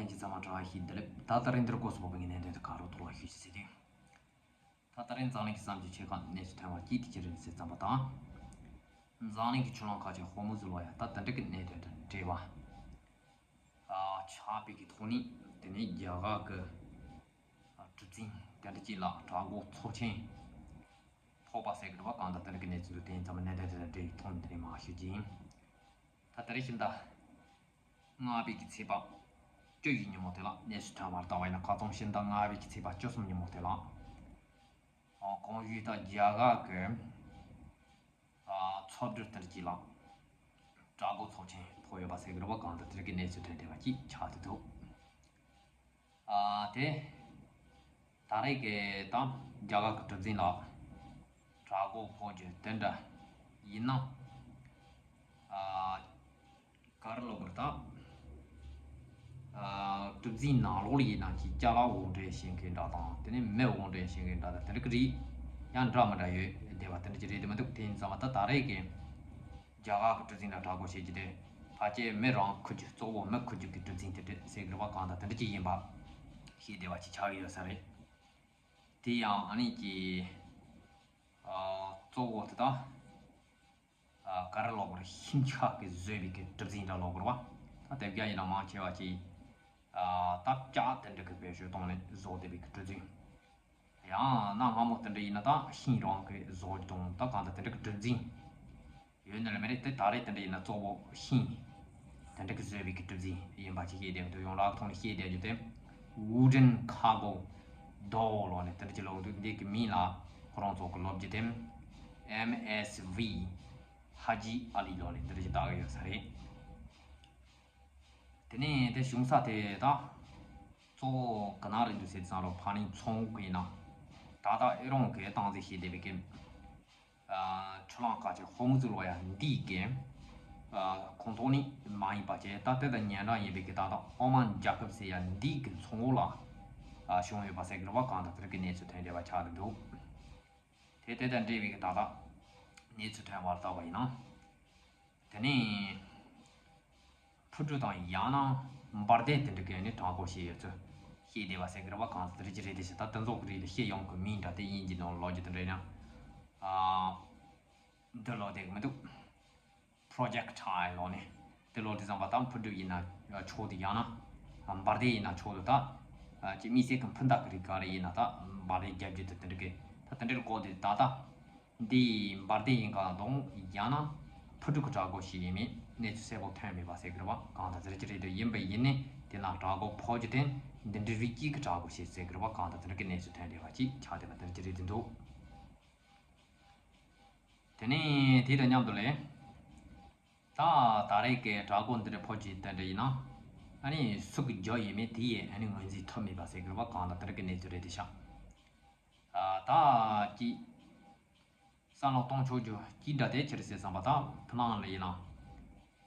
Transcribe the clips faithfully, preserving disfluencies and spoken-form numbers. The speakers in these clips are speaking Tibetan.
ལྷན་རྒྱས་ཚང་མ་བཀྲ་ཤིས་བདེ་ལེགས། ད་ད་རིང་འདིར་སྐོར་སོགས་པའི་གནད་དོན་དུ་ག་རོ་ཐོར་བ་ཞུ་ཞིག་ཟེར་ཏེ། ད་ད་རིང་འཛམ་གླིང་གི་བསམ་གྱིས་ཆོད་ཁ་གནས་ཚུལ་ཐོན་པ་གཅིག་དེ་ཅི་རེད་ཟེར་ཙམ་པ་དང་། འཛམ་གླིང་གི་ཆུ་ལམ་ཁག་ཅིག་ཧོར་མུ་ཟི་ལོ་ཡ་ད་དེ་འདྲ་གི་གནད་དོན་དང་འབྲེལ་བ་ཆགས་པའི་གི་ཐོག་ནས། དེ་ནས་རྒྱ་གར་གི་གྲུ་གཟིངས་དེ་འདྲ་ཅིག་ལ་དྲག་རྒོལ་ཚབས་ཆེན་ཕོག་པ་ཟེར་གི་རེད་བ། གང་ལྟར་དེ་འདྲ་གི་གནས་ཚུལ་འདུག་དེ་ཡིན་ཙམ་པ་གནད་དོན་དེ་དང་འབྲེལ་བའི་ཐོག་ནས་དེ་རིང་མར་ཞུ་རྒྱུ་ཡིན། ད་དེ་རིང་ཕྱི་ཟླ་ལྔ་པའི་གི་ཚེས་པ་བཅུ་བཞི་ཉིན་མོ་དེ་ལ་གནས་ཚུལ་ཐོན་པར་བལྟ་བ་ཡིན་ན། ཁ་སང་ཕྱི་ཟླ་ལྔ་པའི་གི་ཚེས་པ་བཅུ་གསུམ་ཉིན་མོ་དེ་ལ། ཨ་གོང་ཞུས་ལྟར་རྒྱ་གར་གི་ཨ་མཚོ་འབྲུག་དེར་གྱི་ལ་དྲག་རྒོལ་ཚབས་ཆེན་ཕོག་ཡོད་པ་ཟེར་གི་རེད་བ། གང་ལྟར་དེ་རིང་གི་གནས་ཚུལ་ཐོན་བསྡད་པ་ཅིག་ཆགས་བསྡད་འདུག་ཨ་དེ་ད་རེས་ཀྱི་ད་རྒྱ་གར་གྱི་གྲུ་གཟིངས་ལ་དྲག་རྒོལ་ཕོག་རྒྱུ་དེ་འདྲ་ཡིན་ན། ཨ་ག་རེ་ལབ་དགོས་རེད་ད། ཨ་གྲུ་གཟིངས་ནང་ལོགས་ལ་ཡིན་ན་ཅིག་ཅ་ལག་དབོར་འདྲེན་བྱེད་མཁན་འདྲ་དང་། དེ་ནས་མི་དབོར་འདྲེན་བྱེད་མཁན་འདྲ་དང་། དེ་འདྲ་གི་རིགས་ཡང་འདྲ་མི་འདྲ་ཡོད་བསྡད་པ་དེ་འདྲ་ཅིག་རེད་དེ་མི་འདུག་དེ་ཡིན་ཙང་མ་ད་ད་རེས་ཀྱི་རྒྱ་གར་གྱི་གྲུ་གཟིངས་ལ་དྲག་རྒོལ་བྱེད་རྒྱུ་དེ་ཕལ་ཆེར་མི་རང་འཁུར་རྒྱུ། གཙོ་བོ་མི་འཁུར་རྒྱུ་གི་གྲུ་གཟིངས་དེ་འདྲ་ཟེར་གི་རེད་བ། གང་ལྟར་དེ་འདྲ་ཅིག་ཡིན་པ་ཤེས་བསྡད་པ་ཅིག་ཆགས་ཀྱི་ཡོད་ས་རེད། དེ་ཡང་ཨ་ནི་ཀྱི་ཨ་གཙོ་བོ་དེ་དག་ཨ་ག་རེ་ལབ་དགོས་རེད། ཤིང་ཆ་གིས་བཟོས་པའི་གི་གྲུ་གཟིངས་འདྲ་ལབ་དགོས་རེད་བ། ད་དེབ་རྒྱ་ཡིན་ན་མང་ཆེ་བ་ཅིག་ཨ་ད་ལྕགས་དེ་འདྲ་གི་བེད་སྤྱོད་བཏང་ནས་བཟོ་བསྡད་པའི་གི་གྲུ་གཟིངས། ཡང་གནའ་སྔ་མོ་དེ་འདྲ་ཡིན་ན་ད་ཤིང་རང་གིས་བཟོ་རྒྱུ་དང་། ད་གང་ལྟར་དེ་འདྲ་གི་གྲུ་གཟིངས་ཡོད་ནི་ལ་མི་རེད་དེ། ད་རེས་དེ་འདྲ་ཡིན་ན་གཙོ་བོ་ཤིང་དེ་འདྲ་གིས་བཟོས་པའི་གི་གྲུ་གཟིངས་ཡིན་པ་ཅིག་ཤེས་བསྡད་འདུག་ཡོངས་གྲགས་ཐོག་ནས་ཤེས་བསྡད་རྒྱུ་དེ་Wooden Cargo Door ལབ་ནས་དེ་འདྲ་ཅིག་ལབ་འདུག་འདི་གི་མིང་ལ་ཁོ་རང་ཚོ་གི་ལབ་རྒྱུ་དེ་M S V Haji Ali ལབ་ནས་དེ་འདྲ་ཅིག་བཏགས་ཀྱི་ཡོད་ས་རེད། དེ་ནས་དེ་བྱུང་ས་དེ་ད་གཙོ་བོ་ག་ན་རེད་འདུག་ཟེར་ཙང་རོ། ཕ་ནི་མཚོ་འོག་ཡིན་ན་ད་ལྟ་ཨི་རན་གྱིས་སྟངས་འཛིན་བྱེད་བསྡད་པའི་གི་ཨ་ཆུ་ལམ་ཁག་ཅིག་ཧོར་མུ་ཟི་ལབ་ཡ་འདི་གི་ཨ་ཁོངས་གཏོགས་ནི་མ་ཡིན་པ་བྱས། ད་དེ་དང་ཉེ་འབྲེལ་ཡིན་པའི་གི་ད་ལྟ་ཨོ་མན་རྒྱལ་ཁབ་ཟེར་ཡ་འདི་གི་མཚོ་འོག་ལ་ཨ་བྱུང་ཡོད་པ་ཟེར་གི་རེད་བ། གང་ལྟར་དེ་རིང་གི་གནས་ཚུལ་ཐོན་བསྡད་པ་ཆགས་བསྡད་འདུག་དེ་དེ་དང་འབྲེལ་བའི་གི་ད་ལྟ་གནས་ཚུལ་ཐོན་པར་བལྟ་བ་ཡིན་ན། དེ་ནས་ཕུ་དཀྲུག་དང་ཡང་ན་འབར་མདེལ་དེ་འདྲ་གི་ནི་དྲག་རྒོལ་བྱས་ཡོད་ཚུལ་ཤེས་བསྡད་པ་ཟེར་གི་རེད་བ། གང་ལྟར་དེ་འདྲ་ཅིག་རེད་དེ་ཤི། ད་དེ་ཚོ་གི་རིགས་ལ་ཤེས་ཡོང་གི་མིང་འདྲ་དེ་དབྱིན་ཇིའི་ནང་ལོགས་ཀྱི་དེ་འདྲ་ཡིན་ན། ཨ་འདི་ལོག་བསྡད་གི་མི་འདུག Projectile ལབ་ནས་དེ་ལོག་དུས་ཙམ་པ་ད་ཕུ་དཀྲུག་ཡིན་ན་ཆོག་འདུག་ཡང་ན་འབར་མདེལ་ཡིན་ན་ཆོག་འདུག་ད་ཅིག་དམིགས་བསལ་གྱི་འཕུར་མདའ་གི་རིགས་ག་རེ་ཡིན་ན་ད་འབར་མདེལ་རྒྱག་རྒྱུ་དེ་དེ་འདྲ་གི་ད་དེ་འདྲ་གི་སྐོར་དེ་ད་ལྟ་འདི་འབར་མདེལ་ཡིན་ག་དང་ཡང་ན་ཕུ་དཀྲུག་གི་དྲག་རྒོལ་ཞིག་ཡིན་མིན་གནས་ཚུལ་གསལ་པོ་ཐོན་མེད་པ་ཟེར་གི་རེད་བ། གང་ལྟར་ཟེར་གྱི་རེད་འདུག་ཡིན་པ་ཡིན་ནའི་དེ་ལ་དྲག་རྒོལ་ཕོག་རྒྱུ་དེ་འདི་འདྲའི་རིགས་གཅིག་གི་དྲག་རྒོལ་ཞིག་ཟེར་གི་རེད་བ། གང་ལྟར་དེ་འདྲ་གི་གནས་ཚུལ་ཐོན་བསྡད་པ་ཅིག་ཆགས་བསྡད་པ་དེ་འདྲ་ཅིག་རེད་འདུག་དེ་ནས་དེ་དང་མཉམ་དུ་ལས། ད་ད་རེས་ཀྱི་དྲག་རྒོལ་འདི་འདྲ་ཕོག་རྒྱུ་དེ་འདྲ་ཡིན་ན། ཨ་ནི་སུ་གིས་རྒྱབ་ཡིན་མིན་དེ་ཡི་ཨ་ནི་ངོས་འཛིན་ཐུབ་མེད་པ་ཟེར་གི་རེད་བ། གང་ལྟར་དེ་འདྲ་གི་གནས་ཚུལ་རེད་དེ་ཤག་ཨ་ད་ཅིག་བསམ་བློ་གཏོང་ཆོག་རྒྱུ་ཅིག་འདྲ་དེ་ཅི་རེད་ཟེར་བསམ་པ་ད་ཕུ་ནང་ལ་ཡིན་ན།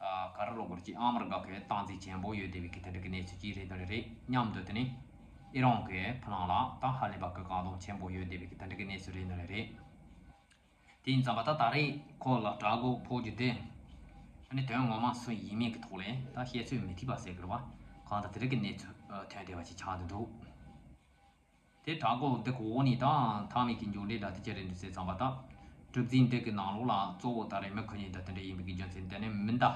ཨ་ག་རེ་ལབ་དགོས་རེད། ཅིག་ཨ་མི་རི་ཀ་གི་སྟངས་འཛིན་ཆེན་པོ་ཡོད་བསྡད་པའི་གི་དེ་འདྲ་གི་གནས་ཚུལ་ཅིག་རེད་དེ་རེད། མཉམ་དུ་དེ་ནི་ཨི་རན་གྱིས་ཕུ་ནང་ལ་ད་ཧ་ལས་པ་གི་བཀག་སྡོམ་ཆེན་པོ་ཡོད་བསྡད་པའི་གི་དེ་འདྲ་གི་གནས་ཚུལ་རེད་དེ་རེད། དེ་ཡིན་ཙང་པ་ད་ད་རེས་ཁོ་ལ་དྲག་རྒོལ་ཕོག་རྒྱུ་དེ་ཨ་ནི་དོན་ངོ་མ་སུ་ཡིན་མིན་གྱི་ཐོག་ལས་ད་བཤད་ཚོད་མི་ཐིག་པ་ཟེར་གི་རེད་བ། གང་ལྟར་དེ་རིགས་ཀྱི་གནས་ཚུལ་ཨ་ཐོན་བསྡད་པ་ཞིག་ཆགས་བསྡད་འདུག་དེ་དྲག་རྒོལ་འདི་གི་འོག་ནས་ད་མཐའ་མའི་གི་མཇུག་འབྲས་འདྲ་དེ་ཅི་རེད་འདུག་ཟེར་ཙམ་པ་ད། གྲུ་གཟིངས་འདི་གི་ནང་ལོགས་ལ་གཙོ་བོ་ད་རེས་མི་འཁུར་མཁན་དང་དེ་འདྲ་ཡིན་པའི་གི་རྒྱུ་མཚན་དེ་ནི་མི་མདའ་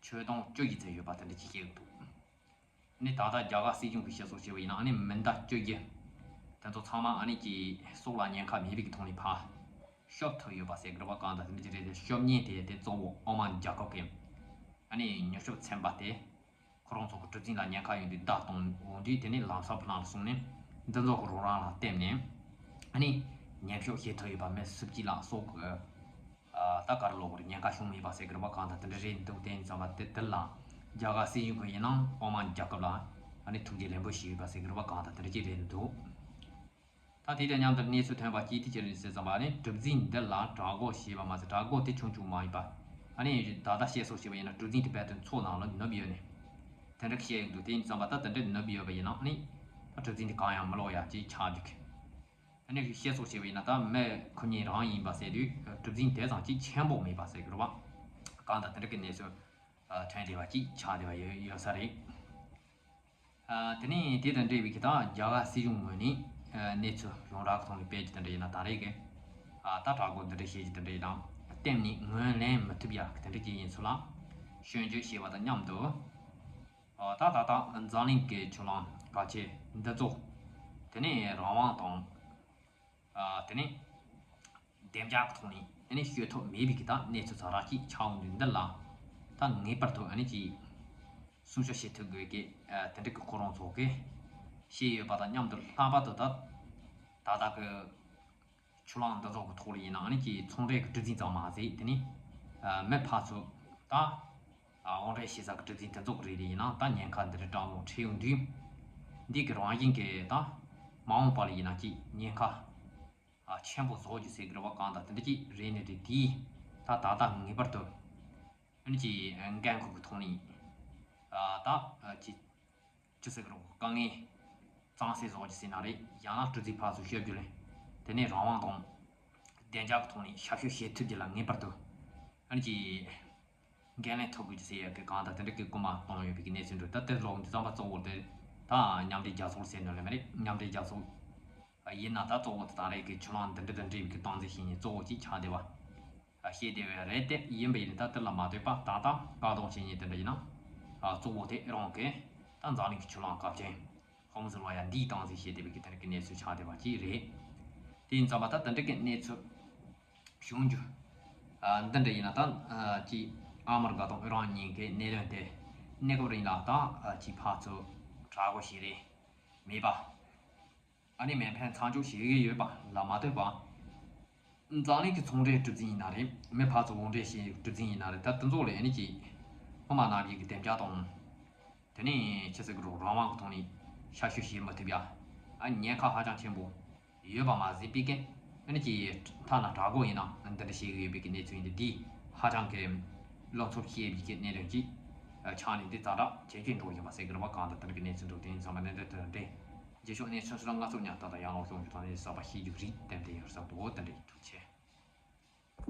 ཁྱོན་སྟོང་བཅུ་བཞི་ཙམ་ཡོད་པ་དེ་འདྲ་ཅིག་བཤད་གི་འདུག་ནི་ད་ལྟ་རྒྱ་གར་སྲིད་གཞུང་གིས་བཤད་སྲོལ་བྱས་པ་ཡིན་ན་ཨ་ནི་མི་མདའ་བཅོ་བརྒྱད་དེ་ཚོ་ཚང་མ་ཨ་ནི་ཀྱི་སྲོག་ལ་ཉེན་ཁ་མེད་པའི་གི་ཐོག་ནས་ཕར་ཤོབ་ཐུབ་ཡོད་པ་ཟེར་གི་རེད་བ། གང་ལྟར་དེ་འདྲ་ཅིག་རེད་དེ། ཤོབ་མཁན་དེ་དེ་གཙོ་བོ་ཨོ་མན་རྒྱལ་ཁབ་ཀྱི་ཨ་ནི་མྱུར་སྐྱོབ་ཚན་པ་དེ་ཁོ་རང་ཚོ་གི་གྲུ་གཟིངས་ལ་ཉེན་ཁ་ཡོང་དུས་བརྡ་གཏོང་འོང་དུས་དེ་ནས་ལམ་སང་ཕུ་ནང་ལ་སོང་ནས་འདི་ཚོ་གི་རོགས་རམ་ལ་བརྟེན་ནས་ཨ་ནི་ཉེན་སྐྱོབ་བྱེད་ཐུབ་ཡོད་པ། མི་སུ་གཅིག་ལ་སྲོག་གི་ད་ག་རེ་ལབ་དགོས་རེད། ཉེན་ཁ་བྱུང་མེད་པ་ཟེར་གི་རེད་བ། གང་ལྟར་དེ་འདྲ་རེད་འདུག་དེ་ཡིན་ཙང་བ་དེ་དེ་ལ་རྒྱ་གར་སྲིད་གཞུང་གི་ཡིན་ནའང་ཨོ་མན་རྒྱལ་ཁབ་ལ་ཨ་ནི་ཐུགས་རྗེ་ལེགས་འབུལ་ཞུས་ཡོད་པ་ཟེར་གི་རེད་བ། གང་ལྟར་དེ་འདྲ་ཅིག་རེད་འདུག་ད་དེ་དང་མཉམ་དུ་གནས་ཚུལ་ཐོན་པ་གཅིག་དེ་ཅི་རེད་ཟེར་ཙམ་པ་ནི་གྲུ་གཟིངས་འདི་ལ་དྲག་རྒོལ་བྱས་པ་མ་ཟད། དྲག་རྒོལ་དེ་ཆུང་ཆུང་མ་ཡིན་པ་ཨ་ནི་ད་ལྟ་བཤད་སྲོལ་བྱས་པ་ཡིན་ན་གྲུ་གཟིངས་དེ་དཔེ་དོན་མཚོ་ནང་ལ་ནུབ་ཡོད་ནས་དེ་འདྲ་བཤད་ཡོད་འདུག་དེ་ཡིན་ཙམ་པ་ད་དེ་འདྲ་ནུབ་ཡོད་པ་ཡིན་ན་ཨ་ནི་ད་གྲུ་གཟིངས་དེ་གང་ཡང་མི་ལོག་ཡ་ཅིག་ཆགས་འདུག་ཨ་ནི་བཤད་སྲོལ་བྱས་པ་ཡིན་ན་ད་མི་ཁོ་གཉིས་རང་ཡིན་པ་ཟེར་དུས་གྲུ་གཟིངས་དེ་ཙམ་ཅིག་ཆེན་པོ་མེད་པ་ཟེར་གི་རེད་བ། གང་ལྟར་དེ་འདྲ་གི་གནས་ཚུལ་ཐོན་བསྡད་པ་ཅིག་ཆགས་བསྡད་པ་ཡོད་ཡོད་ས་རེད། ཨ། དེ་ནས་དེ་དང་འབྲེལ་བའི་གི་ད་རྒྱ་གར་སྲིད་གཞུང་ངོས་ནས་ཨ་གནས་ཚུལ་ཡོངས་གྲགས་ཐོག་ནས་སྤེལ་རྒྱུ་དེ་འདྲ་ཡིན་ན། ད་རེས་ཀྱི་ཨ་ད་དྲག་རྒོལ་འདི་འདྲ་བྱེད་རྒྱུ་དེ་འདྲ་ཡིན་ན་གཏན་ནས་ངོས་ལེན་མི་ཐུབ་ཡ་དེ་འདྲ་ཅིག་ཡིན་ཚུལ་ལ་སྐྱོན་བརྗོད་བྱས་པ་དང་མཉམ་དུ། ཨ་ད་ད་ལྟ་འཛམ་གླིང་གི་ཕྱོགས་ལྷུང་གལ་ཆེ་འདི་ཚོ་དེ་ནས་རང་དབང་དང་། ཨ་དེ་ནས་བདེ་འཇགས་ཀྱི་ཐོག་ནས་དེ་ནས་སྤྱོད་ཐུབ་མེད་པའི་གི་ད་གནས་ཚུལ་ཚ་དྲག་ཅིག་ཆགས་ཡོང་དུས། འདི་ལ་ད་ངེས་པར་དུ་ཨ་ནི་ཅིག་སྲུང་སྐྱོབ་བྱེད་ཐུབ་དགོས་ཀྱི་ཨ་དེ་འདྲ་གི་ཁོ་རང་ཚོ་གིས་བཤད་ཡོད་པ་དང་མཉམ་དུ། ལྷག་པར་དུ་ད་ད་ལྟ་གི་ཕྱོགས་ལྷུང་འདི་ཚོ་གི་ཐོག་ལ་ཡིན་ན་ཨ་ནི་ཅིག་ཚོང་འབྲེལ་གྱི་གྲུ་གཟིངས་ཙམ་མ་ཟད། དེ་ནས་ཨ་མི་ཕར་ཚུར་ད་ཨ་དབོར་འདྲེན་བྱེད་ས་གི་གྲུ་གཟིངས་དེ་ཚོ་གི་རིགས་ལ་ཡིན་ན་ད་ཉེན་ཁ་འདི་འདྲ་སྦྲགས་ཡོང་འཕྲད་ཡོང་དུས། འདི་གི་རང་བཞིན་གྱི་ད་མ་འོངས་པ་ལ་ཡིན་ན་ཅིག་ཉེན་ཁ་ཨ་ཆེན་པོ་བཟོ་རྒྱུ་ཟེར་གི་རེད་པ། གང་ལྟར་དེ་འདྲ་ཅིག་རེད་ནི་རེད། དེས་ད་ད་ལྟ་ངེས་པར་དུ་ཨ་ནི་ཅིག་འགན་ཁུར་གི་ཐོག་ནས་ཨ་ད་ཨ་ཅིག་ཅི་ཟེར་གི་རེད། དཀའ་ངལ་གཙང་སེལ་བཟོ་རྒྱུ་ཟེར་ན་རེད། ཡང་ན་གྲུ་གཟིངས་ཕར་ཚུར་བཤུ་རྒྱུ་ལས། དེ་ནས་རང་དབང་དང་བདེ་འཇགས་ཀྱི་ཐོག་ནས་ཞབས་ཞུ་བྱེད་ཐུབ་རྒྱུ་ལ་ངེས་པར་དུ་ཨ་ནི་ཅིག་འགན་ལེན་ཐུབ་དགོས་ཀྱི་ཟེར་ཡ་གི་གང་ལྟར་དེ་འདྲ་གི་སྐུལ་མ་བཏང་ཡོད་པའི་གི་གནས་ཚུལ་འདུག་ད་དེ་ལོག་འདི་ཙམ་པ་གཙོ་བོ་དེ་ད་མཉམ་འབྲེལ་རྒྱལ་ཚོགས་ཟེར་ནོ་ལས་མ་རེད། མཉམ་འབྲེལ་རྒྱལ་ཚོགས་ཡིན་ན་ད་གཙོ་བོ་དེ་ད་རེས་ཀྱི་ཕྱོགས་ལྷུང་འདི་འདྲ་དང་འབྲེལ་བའི་གི་སྟངས་འཛིན་བྱེད་མཁན་གཙོ་བོ་གཅིག་ཆགས་བསྡད་པ། ཨ་བཤད་བསྡད་པ་རེད། དེ་ཡིན་པ་ཡིན་ན་ད་དེ་ལ་མ་ལྟོས་པ་ད་ལྟ་བཀག་སྡོམ་བྱེད་མཁན་དེ་འདྲ་ཡིན་ན་ཨ་གཙོ་བོ་དེ་རང་གི་ད་འཛམ་གླིང་གི་ཕྱོགས་ལྷུང་གལ་ཆེན་ཧོར་མུ་ཟི་ལོ་ཡ་འདིའི་སྟངས་འཛིན་བྱེད་བསྡད་པའི་གི་དེ་འདྲ་གི་གནས་ཚུལ་ཆགས་བསྡད་པ་གཅིག་རེད། དེ་ཡིན་ཙང་མ་ད་དེ་འདྲ་གི་གནས་ཚུལ་བྱུང་རྒྱུ་ཨ་འདི་འདྲ་ཡིན་ན་ད་ཨ་ཅིག་ཨ་མི་རི་ཀ་དང་ཨི་རན་གཉིས་ཀྱི་གནད་དོན་དེ་གནས་སྐབས་རིང་ལ་ད་ཨ་ཅིག་ཕར་ཚུར་དྲག་རྒོལ་བྱེད་རེས་མེད་པ། ཨ་ནི་མེ་འཕེན་མཚམས་འཇོག་བྱེད་ཀྱི་ཡོད་པ་ལ་མ་ལྟོས་པ། འཛམ་གླིང་གི་ཚོང་འབྲེལ་གྲུ་གཟིངས་ཡིན་ན་རེད། མི་ཕར་ཚུར་དབོར་འདྲེན་བྱེད་གྲུ་གཟིངས་ཡིན་ན་རེད། ད་དེ་ཚོ་ལ་ཨ་ནི་ཅིག་སྔོན་མ་ནང་བཞིན་གྱི་བདེ་འཇགས་དང་། དེ་ནས་ཆི་ཟེར་གི་རོ། རང་དབང་གི་ཐོག་ནས་ཞབས་ཞུ་བྱེད་མི་ཐུབ་ཡ་ཨ་ཉེན་ཁ་ཧ་ཅང་ཆེན་པོ་ཡོད་པ་མ་ཟད་པའི་གི་ཨ་ནི་ཅིག་ཐ་ན་དྲག་རྒོལ་ཡིན་ན་འདི་འདྲ་བྱེད་ཀྱི་ཡོད་པའི་གི་གནས་ཚུལ་ཡིན་དུས། འདི་ཧ་ཅང་གི་བློ་འཚབ་སྐྱེ་བའི་གི་གནད་དོན་ཅིག་ཆགས་ནས་འདི་ཛ་དྲག་ཇེ་ཆེར་འགྲོ་བཞིན་པ་ཟེར་གི་རེད་པ། གང་ལྟར་དེ་འདྲ་གི་གནས་ཚུལ་འདུག་དེ་ཡིན་ཙང་མ་གནད་དོན་དེ་འདྲ་རེད། རྗེས་ཕྱོགས་གནས་ཚུལ་སོགས་ལ་ང་ཚོ་ཉག་ཐག་དང་ཡང་ལོག་ཤོག་རྒྱུ་དང་ནི་གསར་པ་ཤེས་རྒྱུ་རིགས་ཏན་ཏན་ཡོད་ས་འདུག་དེ་འདྲ་ཡིན། ཐུགས་རྗེ་ཆེ།